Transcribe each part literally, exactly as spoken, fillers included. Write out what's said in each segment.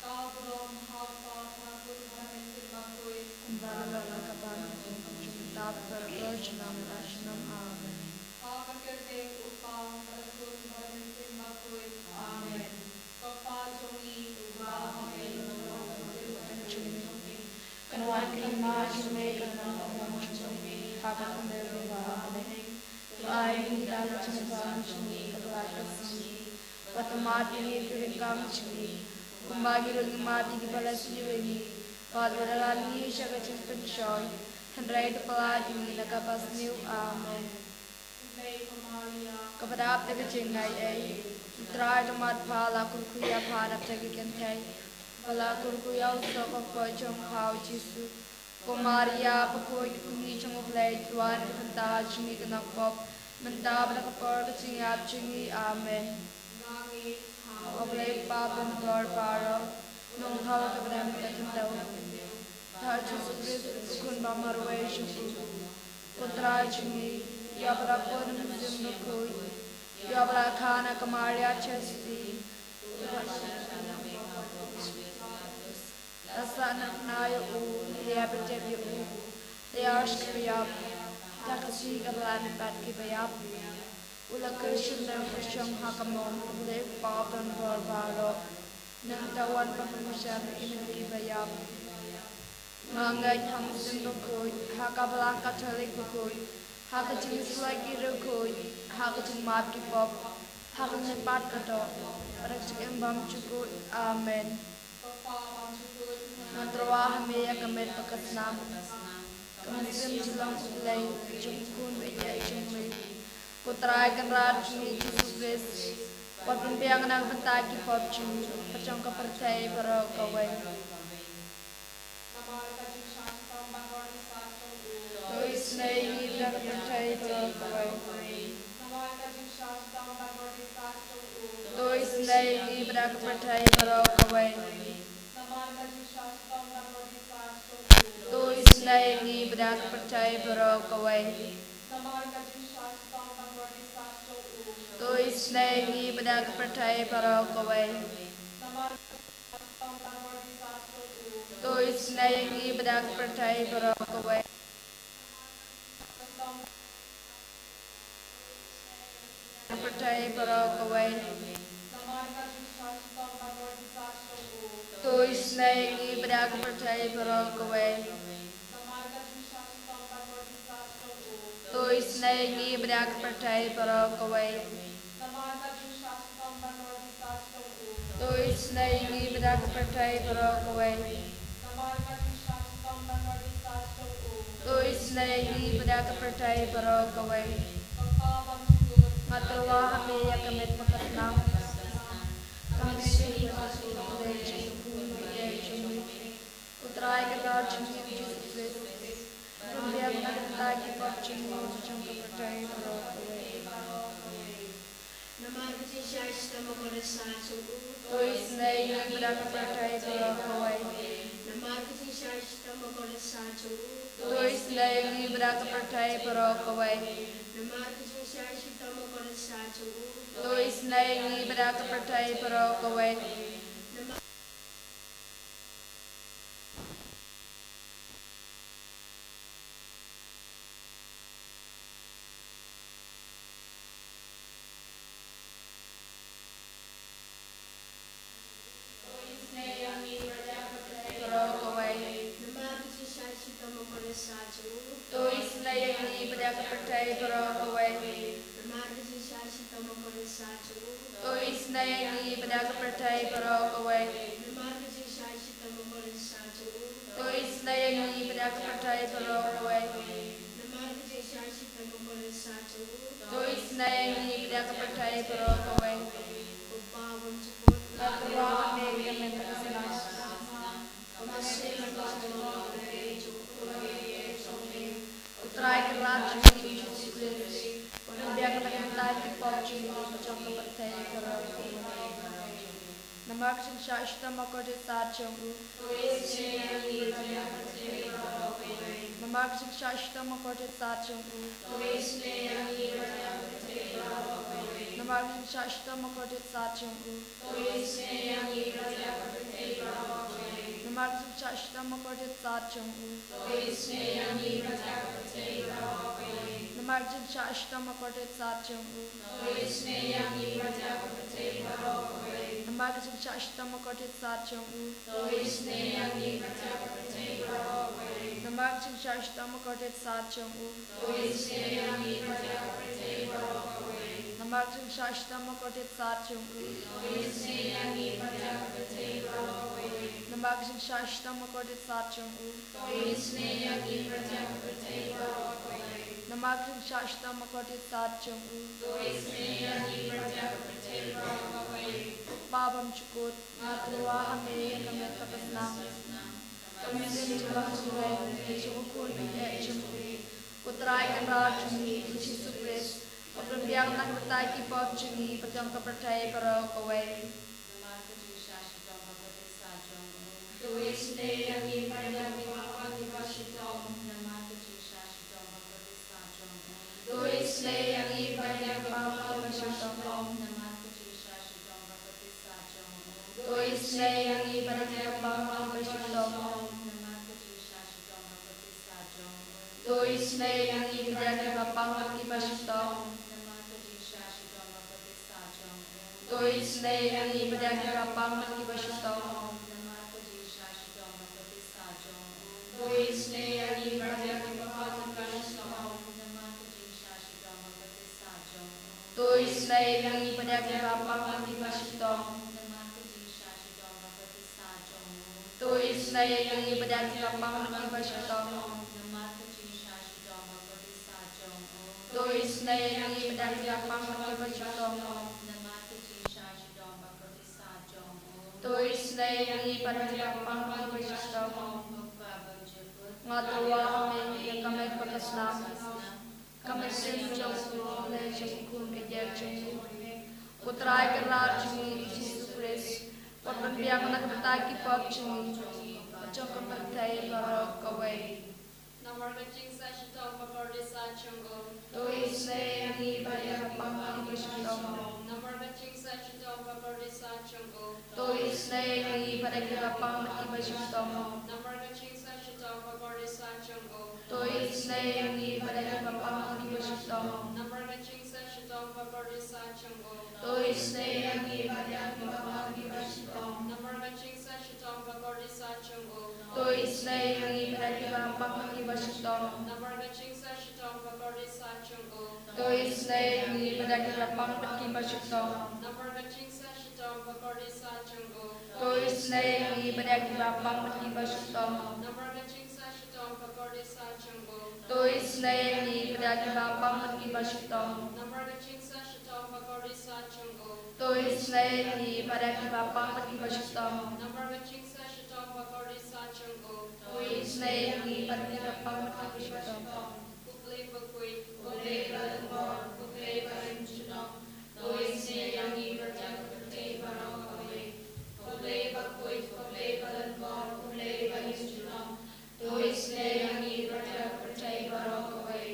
Ka burom ha u Kpa bad ha u Khun bad ha u Mynsiem Bakhuid. Kumba la long ha ka ban, mynta bad baroh shi snem, shi snem. Amen. Ha ka kyrteng u Kpa bad u Khun bad u Mynsiem Bakhuid. Amen. Ko Kpa jong ngi, uba ha bneng, ka don ka jong me. Kan wan ka hima jong me, kan long ka mon jong me ha ka khyndew lyngba ha bneng. To ai ïa ngi da ka jingstad jong ngi kaba lai ka sngi. Bad to mad ïa ngi ïa ki ryngkang jong ngi, kumba ngi ruh ngi mad ïa kiba la sniew ïa ngi. Bad wat la lam ngi sha ka jingpynshoi, hynrei to pyllait ïa ngi na kaba sniew. Amen. Kaba dap da ka jingaiei, U Trai u don bad pha, la kyrkhu ïa pha na bynta ki kynthei, bad la kyrkhu ïa u soh ka kpoh jong pha, U Jisu. Ko Maria bakhuid, kmie jong U Blei, to duwai na ka bynta jong ngi ki nongpop, mynta bad ha ka por ka jingïap jong ngi. Amen. Nga ngeit ha U Blei Kpa Abandor baroh, Nongthaw kaba don ha ka khyndew, ha U Jisu Khrist, U Khun ba marwei jong u, U Trai jong ngi, ïa uba la pun ha U Mynsiem Bakhuid, ïa uba la kha na ka Maria Theisotti, la sahnarphna ïa u, la ïapyndep ïa u, la ïaishkri ïa u da ka sngi kaba laiphew pat kiba ïap. U la kyrshah, u la kyrshong ha ka mon U Blei Kpa Abandor baroh. Nangta u wan ban pynshai ïa ngi kiba ïap. Nga ngeit ha U Mynsiem Bakhuid, ha ka Balang Katholik bakhuid, ha ka jingïasyllok ki riewkhuid, ha ka jingmap ki pop, ha ka jingmihpat ka doh, bad ha ka jingim bymjukut. Amen. Nga tyrwa ha me ïa ka met bad ka snam, ka mynsiem jinglong U Blei, jong U Khun ba ïeit jong me, U Trai Kynrad jong ngi U Jisu Khrist, uba la pynbiang na ka bynta ki pop jong ngi bad jong ka pyrthei baroh kawei. To isynei ïa ngi bad ïa ka pyrthei baroh kawei. To isynei ïa ngi bad ïa ka pyrthei baroh kawei. To isynei ïa ngi bad ïa ka pyrthei baroh kawei. To isynei ïa ngi bad ïa ka pyrthei baroh kawei. To isynei ïa ngi bad ïa ka pyrthei baroh kawei. Ka pyrthei baroh kawei. To isynei ïa ngi bad ïa ka pyrthei baroh kawei. To isynei ïa ngi bad ïa ka pyrthei baroh kawei. To isynei ïa ngi bad ïa ka pyrthei baroh kawei. To isynei ïa ngi bad ïa ka pyrthei baroh kawei. Nga tyrwa ha me ïa ka met bad ka snam, ka mynsiem bad ka dohnud jong U Blei jong ngi, U Trai Kynrad jong ngi U Jisu Khrist, uba la pynbiang na ka bynta ki pop jong ngi bad jong ka pyrthei baroh kawei. Namar ka jingshai shitom bakhuid shisha jong u. To isynei ïa ngi bad ïa ka pyrthei baroh kawei. Namar ka jingshai shitom bakhuid shisha jong u. To isynei ïa ngi bad ïa ka pyrthei baroh kawei. Namar ka jingshai shitom bakhuid shisha jong u. To isynei ïa ngi bad ïa ka pyrthei baroh kawei. Namar To isynei ïa ngi bad ïa ka pyrthei baroh kawei. To isynei ïa ngi bad ïa ka pyrthei baroh kawei. To isynei ïa ngi bad ïa ka pyrthei baroh kawei. To isynei ïa ngi bad ïa ka pyrthei baroh kawei. Nga tyrwa ha me ïa ka met bad ka snam, ka mynsiem bad ka dohnud jong U Trai Kynrad jong ngi U Jisu Khrist, uba la pynbiang na ka bynta ki pop jong ngi bad jong ka pyrthei Namar ka jingshah shitom bakordit sat jong u. Namar ka jingshah shitom bakordit sat jong u. Namar ka jingshah shitom bakordit sat jong u. Namar ka jingshah shitom bakordit sat jong u. Namar ka jingshah shitom bakordit sat jong u. Namar ka jingshah shitom bakordit sat jong u. Namar ka jingshah shitom bakordit sat jong u. Namar ka jingshah shitom bakordit sat jong u. Namar ka jingshah shitom bakordit sat jong u. Namar ka jingshah shitom bakordit sat jong u. Ko Pa bymjukut, nga tyrwa ha me ïa ka met bad ka snam. Ka mynsiem jong ka jingïeit, jong u Khun baieit jong me, U Trai Kynrad jong ngi U Jisu Khrist, un pynbiang na ka bynta ki pop jong ngi bad jong ka pyrthei baroh kawei. Namar ka jingshah shitom bakordit sat jong u. To isynei ïa ngi bad ïa ki bapang kiba shitom. Namar ka jingshah shitom bakordit sat jong u. To isynei ïa ngi bad ïa ki bapang kiba shitom. Namar ka jingshah shitom bakordit sat jong u. To isynei ïa ngi bad ïa ki bapang kiba shitom. Namar ka jingshah shitom bakordit sat jong u. To isynei ïa ngi bad ïa ki bapang kiba shitom. Namar ka jingshah shitom bakordit sat jong u. To isynei ïa ngi bad ïa ki bapang kiba shitom. Namar ka jingshah shitom bakordit sat jong u. To isynei ïa ngi bad ïa ki bapang kiba shitom. Namar ka jingshah shitom bakordit sat jong u. To isynei ïa ngi bad ïa ki bapang kiba shitom. Namar ka jingshah shitom bakordit sat jong u. To isynei ïa ngi bad ïa ki bapang kiba shitom. Namar ka jingshah shitom bakordit sat jong u. To isynei ïa ngi bad ïa ki bapang kiba shitom. Namar ka jingshah shitom bakordit sat jong u. To isynei ïa ngi bad ïa ki bapang kiba shitom. Ko Pa bymjukut, nga tyrwa ha me ïa ka met bad ka snam. Ka mynsiem jong u Khun, jong u Khun baieit jong ngi, U Trai Kynrad jong ngi U Jisu Khrist, un pynbiang na ka bynta ki pop jong ngi bad jong ka pyrthei baroh kawei. Namar ka jingshah shitom bakordit sat jong u. To isynei ïa ngi bad ïa ki bapang kiba shitom. Namar ka jingshah shitom bakordit sat jong u. To isynei ïa ngi bad ïa ki bapang kiba shitom. Namar ka jingshah shitom bakordit sat jong u. To isynei ïa ngi bad ïa ki bapang kiba shitom. Namar ka jingshah shitom bakordit sat jong u. To isynei ïa ngi bad ïa ki bapang kiba shitom. Namar ka jingshah shitom bakordit sat jong u. To isynei ïa ngi bad ïa ki bapang kiba shitom. Namar ka jingshah shitom bakordit sat jong u. To isynei ïa ngi bad ïa ki bapang kiba shitom. Namar ka jingshah shitom bakordit sat jong u. To isynei ïa ngi bad ïa ki bapang kiba shitom. Namar ka jingshah shitom bakordit sat jong u. To isynei ïa ngi bad ïa ki bapang kiba shitom. Namar ka jingshah shitom bakordit sat jong u. To isynei ïa ngi bad ïa ki bapang kiba shitom. Namar ka jingshah shitom bakordit sat jong u. To isynei ïa ngi bad ïa ki bapang kiba shitom. Ko Blei bakhuid, ko Blei balyngkor, ko Blei ba im junom. To isynei ïa ngi bad ïa ka pyrthei baroh kawei. Ko Blei bakhuid, ko Blei balyngkor, ko Blei ba im junom. To isynei ïa ngi bad ïa ka pyrthei baroh kawei.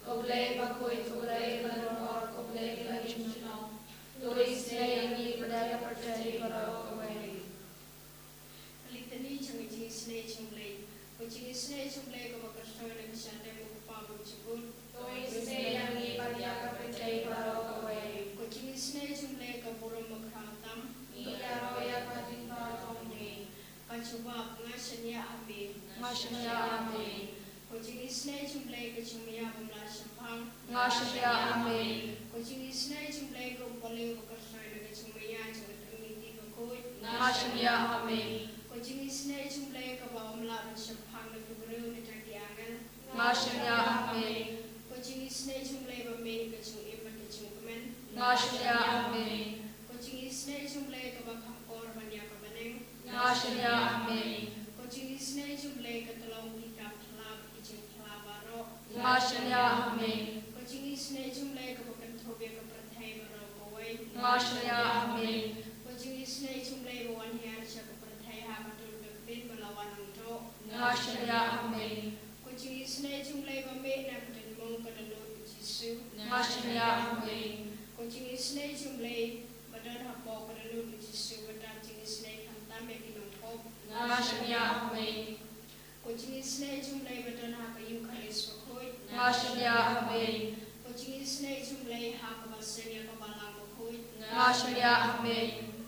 Ko Blei bakhuid, ko Blei balyngkor, ko Blei ba im junom. To isynei ïa ngi bad ïa ka pyrthei baroh kawei. Ka litani jong ka jingisynei jong U Blei. Ka jingisynei jong U Blei kaba kyrshan na ka shatei mo, ko Pa bymjukut. To isynei ïa ngi bad ïa ka pyrthei baroh kawei. Ka jingisynei jong U Blei ka burom bakhraw tam. Ngi ïaroh ïa ka jingpynpaw jong U Blei. Ka jubab, nga shaniah ha me. Nga shaniah ha me. Ka jingisynei jong U Blei ka jingmyntoi bym lah shemphang. Nga shaniah ha me. Ka jingisynei jong U Blei ka u paliew ba kyrshan na ka jingmyntoi jong ka tnga lynti bakhuid. Nga shaniah ha me. Ka jingisynei jong U Blei kaba ym lah ban shemphang na ki briew ne da ki angel. Nga shaniah ha me. Ka jingisynei jong U Blei ba mih na ka jingim bad ka jingkmen. Nga shaniah ha me. Ka jingisynei jong U Blei kaba kham kor ban ïa ka bneng. Nga shaniah ha me. Ka jingisynei jong U Blei ka tyllong ki kam phylla bad ki jingphylla baroh. Nga shaniah ha me. Ka jingisynei jong U Blei kaba kynthup ïa ka pyrthei baroh kawei. Nga shaniah ha me. Ka jingisynei jong U Blei Nga shaniah ha me. Ko jingisynei jong U Blei ba mih na ka dohnud ka dohnud U Jisu. Nga shaniah ha me. Ko jingisynei jong U Blei ba don hapoh ka dohnud U Jisu, ba dap jingisynei khamtam ïa ki nongpop. Nga shaniah ha me. Ko jingisynei jong U Blei ba don ha ka Eukharist bakhuid. Nga shaniah ha me. Ko jingisynei jong U Blei ha kaba seng ïa ka balang bakhuid. Nga shaniah ha me.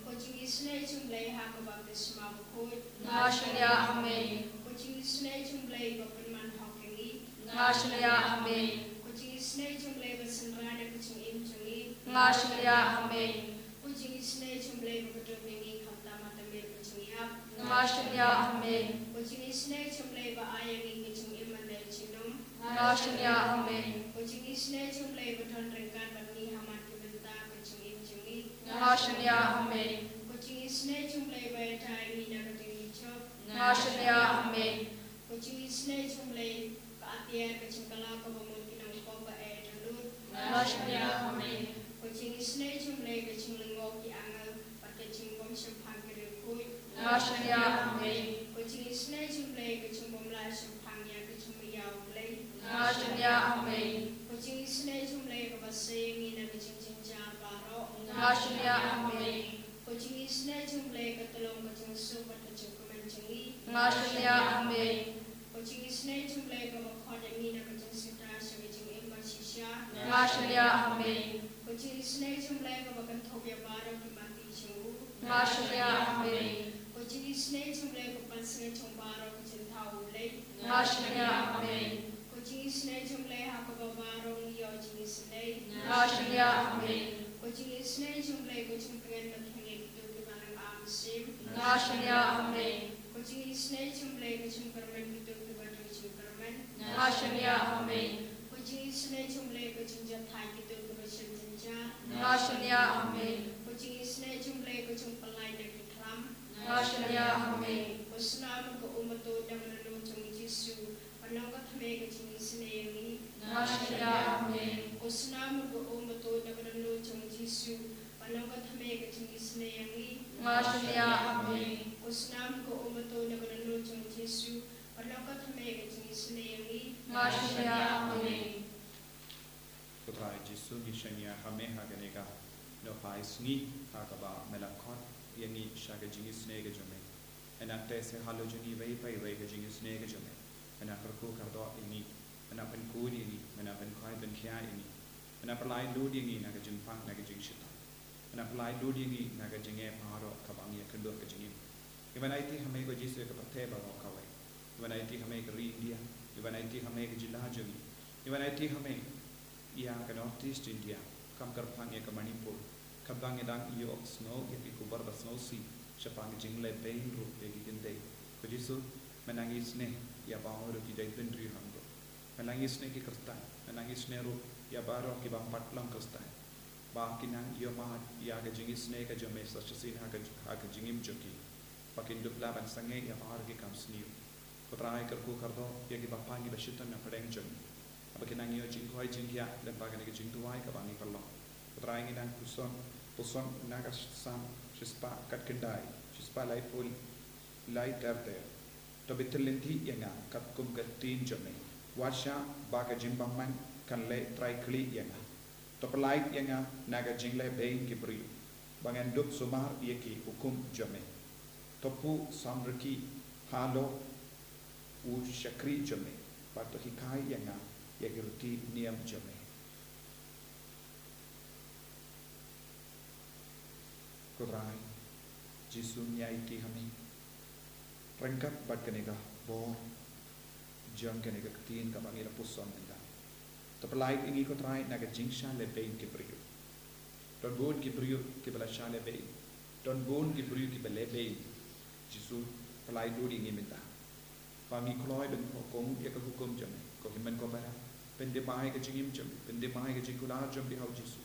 Ko jingisynei jong U Blei ha ka baptisma bakhuid. Nga shaniah ha me. Ko jingisynei jong U Blei ba pynman hok ïa ngi. Nga shaniah ha me. Ko jingisynei jong U Blei ba synran ïa ka jingim jong ngi. Nga shaniah ha me. Ko jingisynei jong U Blei ba kdup ïa ngi khamtam ha ka miet ka jingïap. Nga shaniah ha me. Ko jingisynei jong U Blei ba ai ïa ngi ka jingim ban leit junom. Nga shaniah ha me. Ko jingisynei jong U Blei ba don ryngkat bad ngi ha man ki bynta ka jingim jong ngi. Nga shaniah ha me. Ko jingisynei jong U Blei ba ïada ïa ngi na ka dohnud U Job. Nga shaniah ha me. Ko jingisynei jong U Blei ka atiar ka jingkylla kaba mut ki nongpop ba eh dohnud. Nga shaniah ha me. Ko jingisynei jong U Blei ka jinglyngngoh ki angel bad ka jingbym shemphang ki riewkhuid. Nga shaniah ha me. Ko jingisynei jong U Blei ka jingbym lah shemphang ïa ka jingmih ïa U Blei. Nga shaniah ha me. Ko jingisynei jong U Blei kaba sei ïa ngi na ka jingjynjar baroh. Nga shaniah ha me. Ko jingisynei jong U Blei ka tyllong ka jingsuk bad ka jingkmen jong ngi. Nga shaniah ha me. Ko jingisynei jong U Blei kaba khot ïa ngi na ka jingsiewta sha ka jingim ba shisha. Nga shaniah ha me. Ko jingisynei jong U Blei kaba kynthup ïa baroh ki mati jong u. Nga shaniah ha me. Ko jingisynei jong U Blei kaba pynsngew jong baroh ki jingthaw U Blei. Nga shaniah ha me. Ko jingisynei jong U Blei ha kaba baroh ngi ïoh jingisynei. Nga shaniah ha me. Ko jingisynei jong U Blei ka jingpyngen ba kheiñ ïa kito kiba nang am mynsiem. Nga shaniah ha me. Ko jingisynei jong U Blei ka jingkyrmen kito kiba dei jingkyrmen. Nga shaniah ha me. Ko jingisynei jong U Blei ka jingjahthait kito kiba shem jynjar. Nga shaniah ha me. Ko jingisynei jong U Blei ka jingpyllait na ki khlam. Nga shaniah ha me. Ko snam ko um ba tuid na ka dohnud jong U Jisu, ban long ka thymmei ka jingisynei ïa ngi. Nga shaniah ha me. Ko snam ko um ba tuid na ka dohnud jong U Jisu, ban long ka thymmei ka jingisynei ïa ngi. Nga shaniah ha me. Ko snam ko um ba tuid na ka dohnud jong U Jisu, ban long ka thymmei ka jingisynei ïa ngi. Nga shaniah ha me. Ko Trai Jisu, ngi shaniah ha me ha kane ka nohphai sngi ha kaba me la khot ïa ngi sha ka jingisynei ka jong me. Me nang teh seh halor jong ngi iwei pa iwei ka jingisynei ka jong me. Me nang kyrkhu kyrdoh ïa ngi. Me nang pynkhuid ïa ngi. Me nang pynkhoi pynkhiah ïa ngi. Me nang pynlait lut ïa ngi na ka jingpang na ka jingshitom. Me nang pynlait lut ïa ngi na ka jingeh baroh kaba ngi ïakynduh ka jingim. Ngi wan aiti ha me ko Jisu ïa ka pyrthei baroh kawei. Ngi wan aiti ha me ka ri India. Ngi wan aiti ha me ka jylla jong ngi. Ngi wan aiti ha me ïa ka North East India, kam kyrpang ïa ka Manipur, katba ngi dang ïohsngew ïa ki khubor ba sngewsih shaphang ka jinglehbeiñ ruh ïa ki kynthei. Ko Jisu, me nang isynei ïa baroh ki jaitbynriew hangne. Me nang isynei ki Khristan, me nang isynei ruh ïa baroh ki bym pat long Khristan, ba kin nang ïohmad ïa ka jingisynei ka jong me sa shisien ha ka, ha ka jingim jong ki, ba kin dup lah ban sangeh ïa baroh ki kam sniew. Ko Trai, kyrkhu kyrdoh ïa ki bapang ki bashitom na pdeng jong ngi, haba kin nang ïoh jingkhoi jingkhiah lyngba kane ka jingduwai kaba ngi pynlong. Ko Trai, ngi nang puson, puson na ka Salm shispah khatkhyndai, shispah laiphew lai ter ter. To bithylliej ïa nga katkum ka ktien jong me. Wat shah ba ka jingbymman kan leh trai khlieh ïa nga. To pyllait ïa nga na ka jinglehbeiñ ki briew, ba ngan dup sumar ïa ki hukum jong me. To pynsamrkhie halor u shakri jong me, bad to hikai ïa nga ïa ki riti niam jong me. Ko Trai Jisu, ngi aiti ha me ryngkat bad kane ka bor jong kane ka ktien kaba ngi la puson mynta. To pyllait ïa ngi ko Trai na ka jingshah lehbeiñ ki briew. Don bun ki briew kiba la shah lehbeiñ. Don bun ki briew kiba lehbeiñ. Jisu, pyllait lut ïa ngi mynta, ba ngi kloi ban kohnguh ïa ka hukum jong me. Ko Hynmen ko Para, pyndem ai ka jingim jong phi, pyndem ai ka jingkular jong phi ha u Jisu.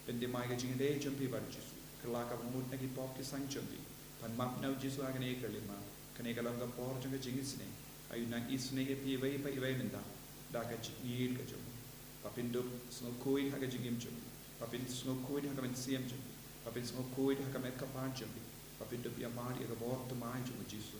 Pyndem ai ka jingïadei jong phi bad u Jisu. Kylla ka bamut na ki pop ki sang jong phi. Ban map na u Jisu ha kane ka lima. Kane ka long ka por jong ka jingisynei. Ayu nang isynei ïa phi iwei pa iwei mynta da ka jingïeit ka jong u. Ba phin dup sngewkhuid ha ka jingim jong phi. Ba phin sngewkhuid ha ka mynsiem jong phi. Ba phin sngewkhuid ha ka met ka phad jong phi. Ba phin dup ïa mar ïa ka bor thymmai jong u Jisu.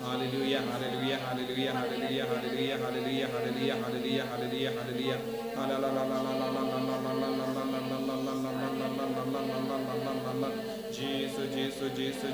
Hallelujah, hallelujah, hallelujah, hallelujah, hallelujah, hallelujah, hallelujah, hallelujah, hallelujah, hallelujah. Jisu, Jisu, Jisu,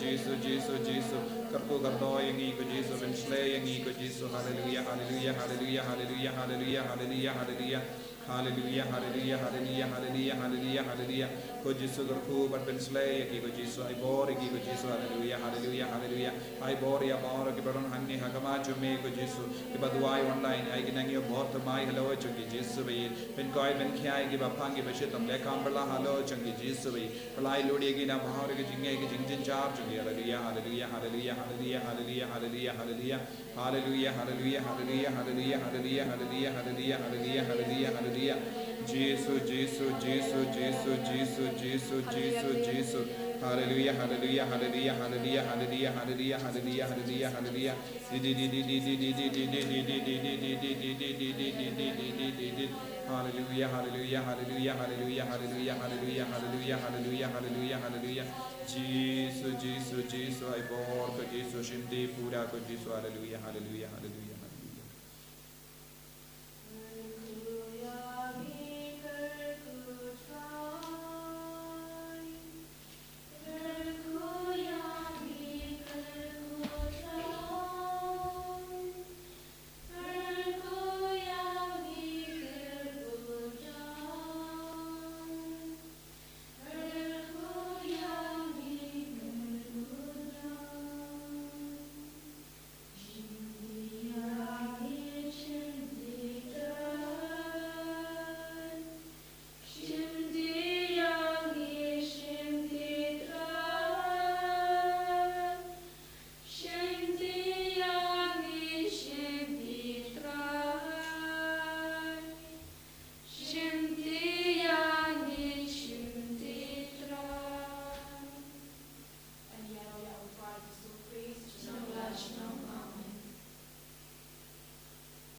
Jisu, Jisu, Jisu. Kyrkhu kyrdoh ïa ngi ko Jisu, pynshlei ïa ngi ko Jisu. Hallelujah, hallelujah, hallelujah, hallelujah, hallelujah, hallelujah, hallelujah. Hallelujah, hallelujah, hallelujah, hallelujah, hallelujah, hallelujah. Ko Jisu kyrkhu bad pynshlei ïa ki ko Jisu, ai bor ïa ki ko Jisu. Hallelujah, hallelujah, hallelujah. Ai bor ïa baroh kiba don hangne ha khmat jong me ko Jisu. Kiba duwai online, ai ki nang ïoh bor thymmai halor jong ki Jisu ba ïeit. Pynkhuid pynkhia kiba pang kiba shitom, leh kam pyrshah halor jong ki Jisu ba ïeit. Pynlait lut ïa ki na baroh ki jingngeit ki jingjynjar jong ki. Hallelujah, hallelujah, hallelujah, hallelujah, hallelujah, hallelujah, hallelujah. Hallelujah, hallelujah, hallelujah, hallelujah, hallelujah, hallelujah, hallelujah, hallelujah, hallelujah, hallelujah. Jisu, Jisu, Jisu, Jisu, Jisu, Jisu, Jisu, Jisu. Hallelujah, hallelujah, hallelujah, hallelujah, hallelujah, hallelujah, hallelujah, hallelujah, hallelujah. Hallelujah, hallelujah, hallelujah, hallelujah, hallelujah, hallelujah, hallelujah, hallelujah, hallelujah, hallelujah. Jisu, Jisu, Jisu, ai bor ko Jisu, shim dei pura ko Jisu. Hallelujah, hallelujah, hallelujah.